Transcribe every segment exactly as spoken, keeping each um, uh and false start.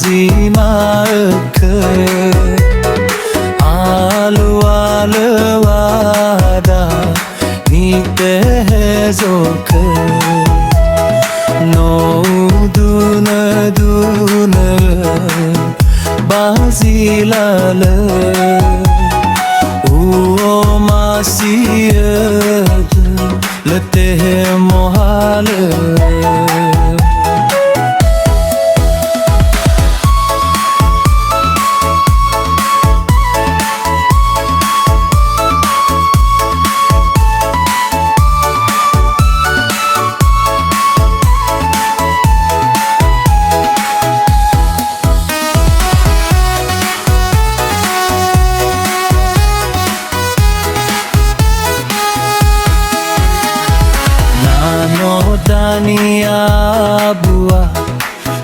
zi ma'ökhö. Alua löŵada nitehezökhö. No udunödunö ba zi lalö, u'omasi'ödö, lö tehe mohalö. Na no dania bua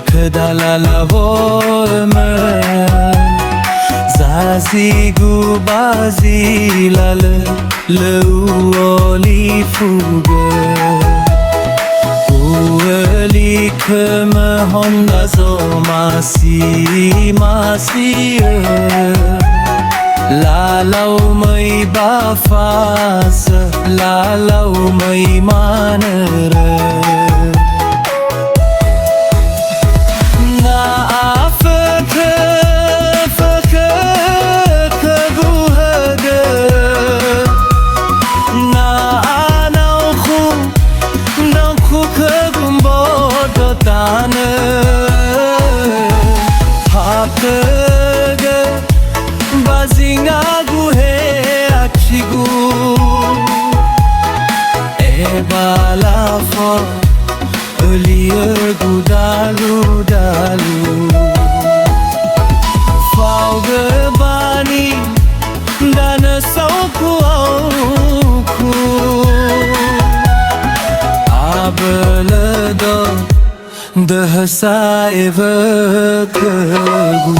khöda lalaŵömö, zazigu ba zi lalö, lö u'olifugö. U'ölikhömö honda zomasi-masi'ö. Lalau möi ba fazö, lalau möi manörö. Na afökhö, fökhö khögu högö. Na anaukhu, naukhu khögu mbodo tanö. Hakhögö ba zingagu he acigu. Ebala fo, öliögu dalu-dalu. Faogö bani danö saoku-aoku. Abölö do döhö sa'ewö khögu.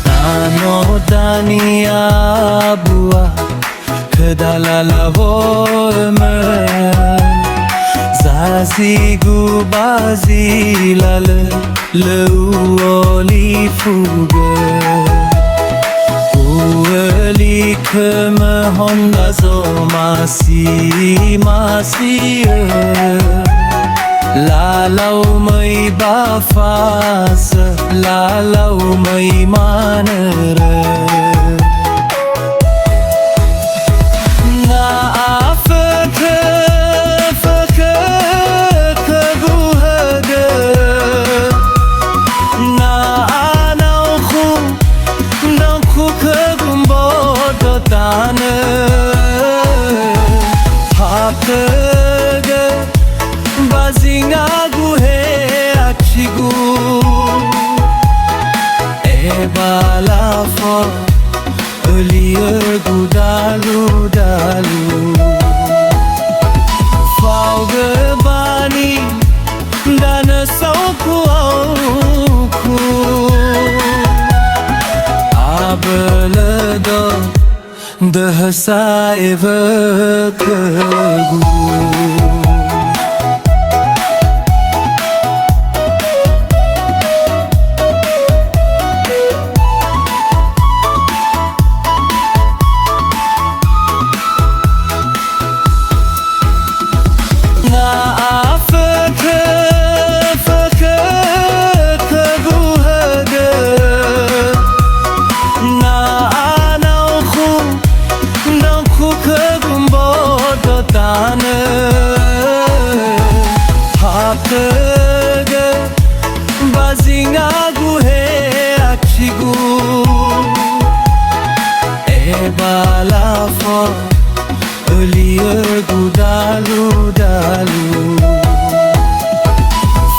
Na no dania bua khöda lalaŵömö, zazigu ba zi lalö, lö u'olifugö. U'ölikhömö honda zomasi-masi'ö. Lalau möi ba fazö, lalau möi manörö. Na afökhö, fökhö khögu högö. Na anaukhu, naukhu khögu mbodo tanö. Hakhögö ba zingagu he acigu. Ebala fo, öliögu dalu-dalu. Faogö bani danö saoku-aoku. Abölö do döhö sa'ewö khögu. Na afökhö, fökhö khögu högö. Na anaukhu, naukhu khögu mbodo tanö. Hakhögö ba zingagu he acigu. Ebala fo, öliögu dalu-dalu.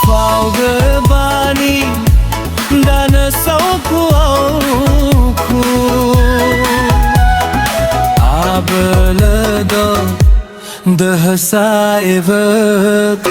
Faogö ba Saoku-aoku, abölö do, döhö sa ewökhögu.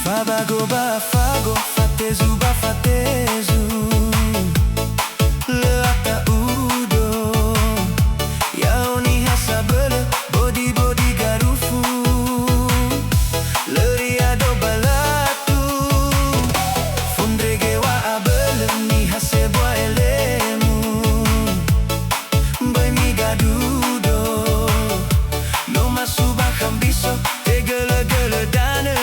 Fabago ba fago, fatezu ba fatezu. Lö ata'udo, ya'o niha sabölö, bodibodi garufu. Lö iado ba latu, fondrege wa abölö niha sebua elemu. Böi migadudo, no ma subakha mbiso, tegölögölö danö.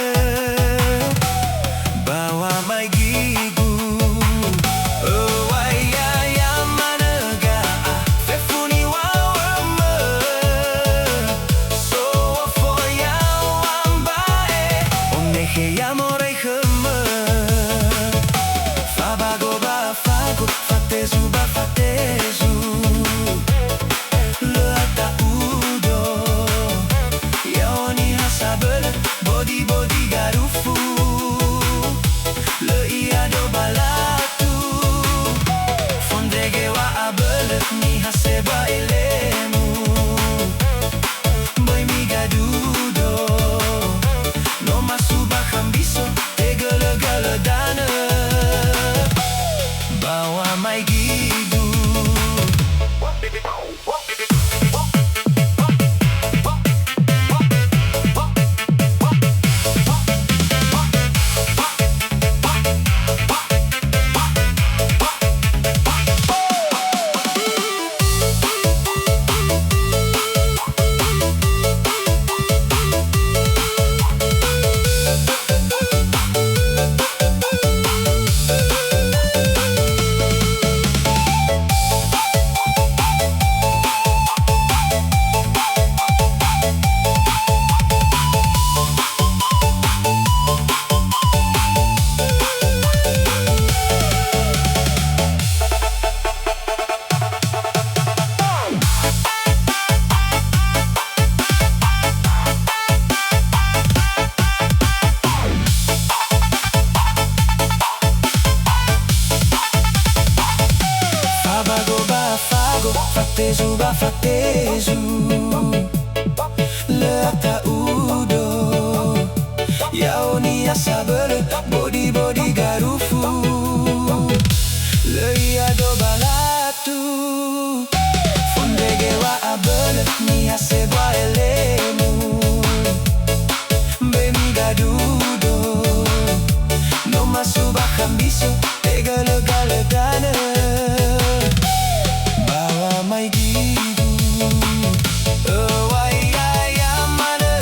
Ba wamaigigu, öŵa'ö ya'ia manö ga'a, fefu niŵa'ömö. So ofo ya'o amba'e, onehe ya moroi khömö. Fabago ba fago, fatezu ba fatezu. Lö ata'udo, ya'o niha sabölö, bodibodi garufu. Lö iado ba latu, fondrege wa abölö niha sebua elemu. Böi migadudo, no ma subakha mbiso, tegölögölö danö. Ba wamaigigu. Fabago ba fago, fatezu ba fatezu. Lö ata'udo, ya'o niha sabölö, bodibodi garufu. Lö iado ba latu, fondrege wa abölö, niha sebua elemu. Böi migadudo, no ma subakha mbiso, tegölögölö danö. Ba wamaigigu, öŵa'ö ya'ia manö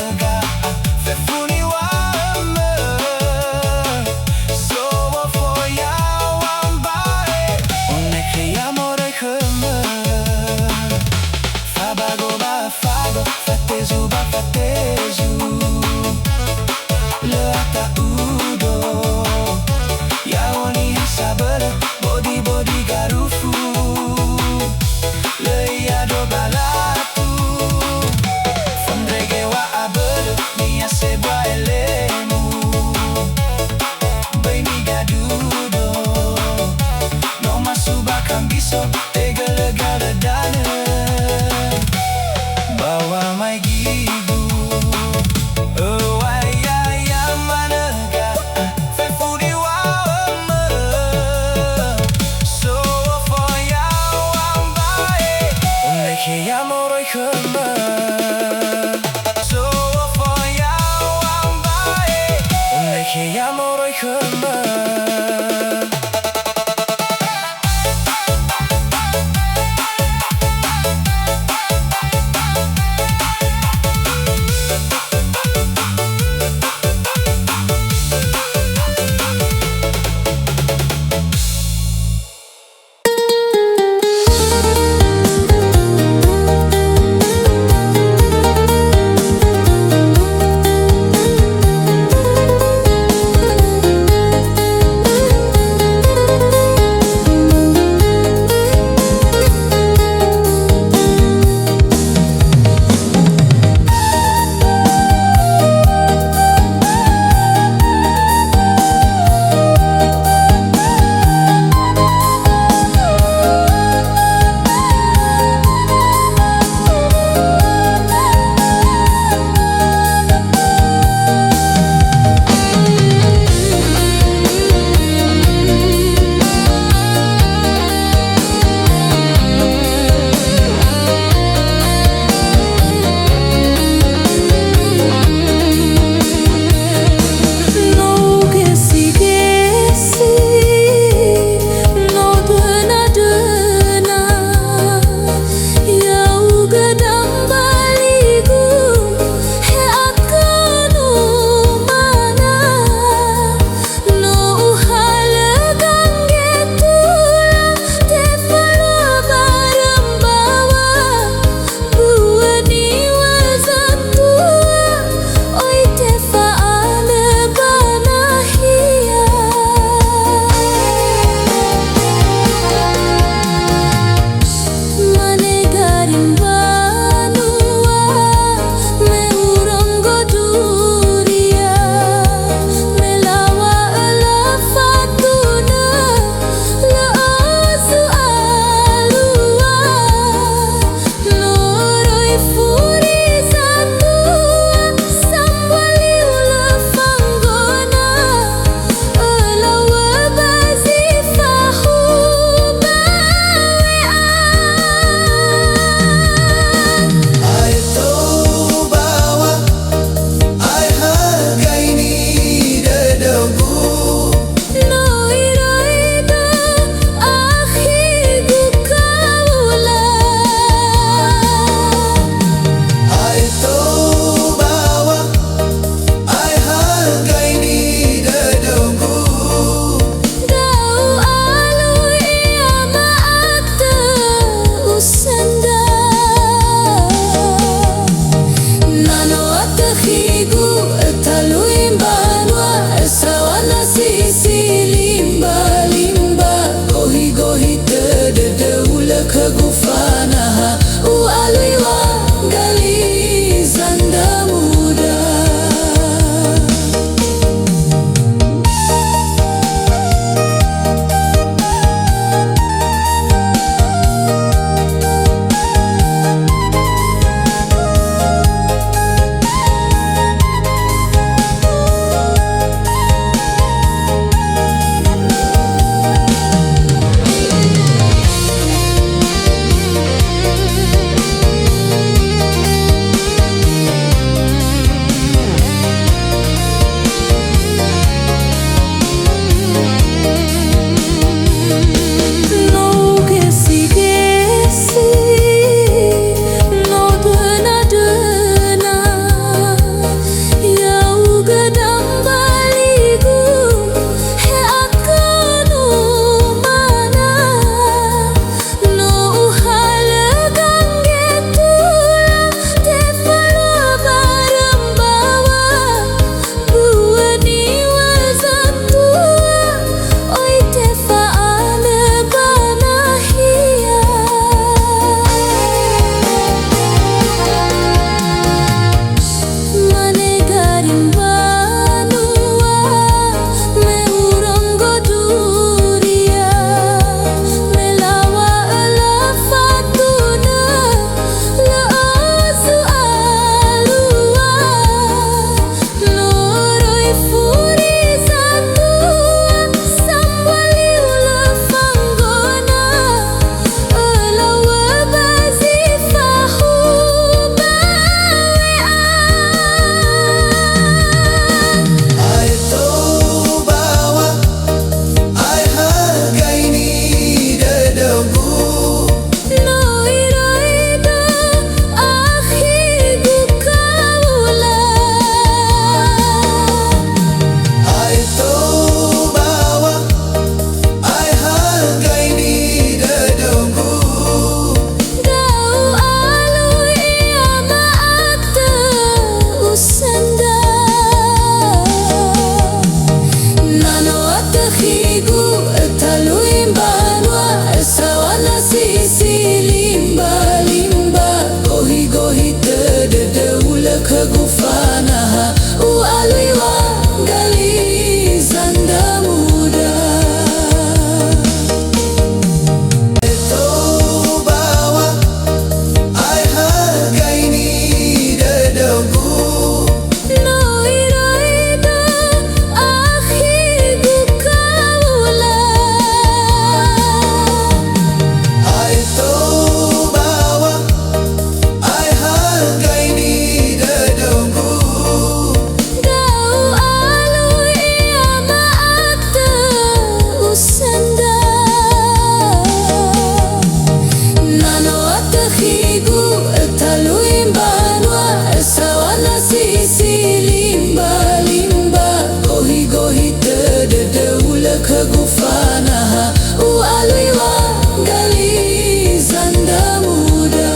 Nasi si limba-limba, gohi-gohi tödö döulö khögu fanaha, u'alui wanggali zanda muda.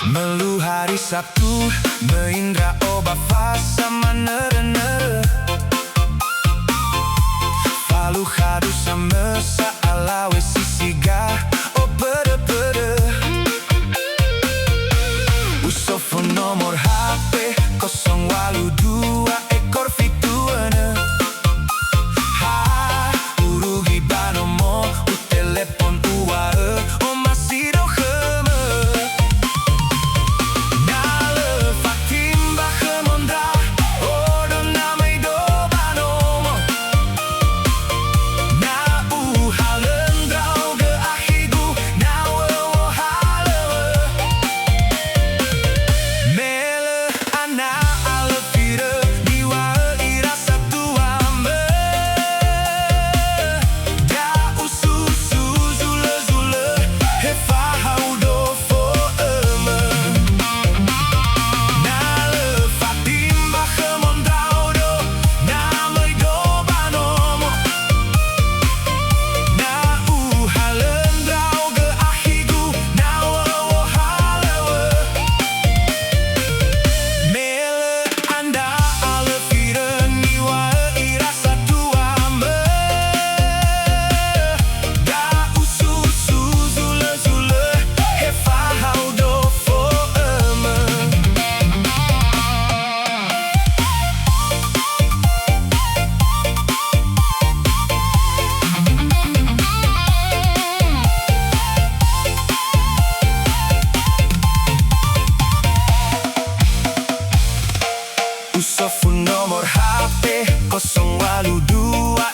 Mölu hari Sabtu, möi ndra'o ba fasa manörö-nörö. Falukha du samösa alawe si siga, o pödö-pödö. Usofu nomor H P, kosong walu dua ekor fitu önö. Ha, urugi ba nomo, utelepon uŵa'ö, omasido khömö. Na lö fatimba khömö ndra'odo na möido ba nomo. Na uhalö ndra'ugö akhigu, na u'ö wohalöŵö. Me lö ana alö firö, niŵa'ö ira satuamö. Da ususu zulö-zulö, he fahaudo fo'ömö. Na lö fatimba khömö ndra'odo, na möido ba nomo. Na uhalö ndra'ugö akhigu, na u'ö wohalöŵö. Me lö andra alö firö niŵa'ö ira satuamö. Da ususu zulö-zulö, he fahaudo fo'ömö. Usofu nomor H P, kosong walu dua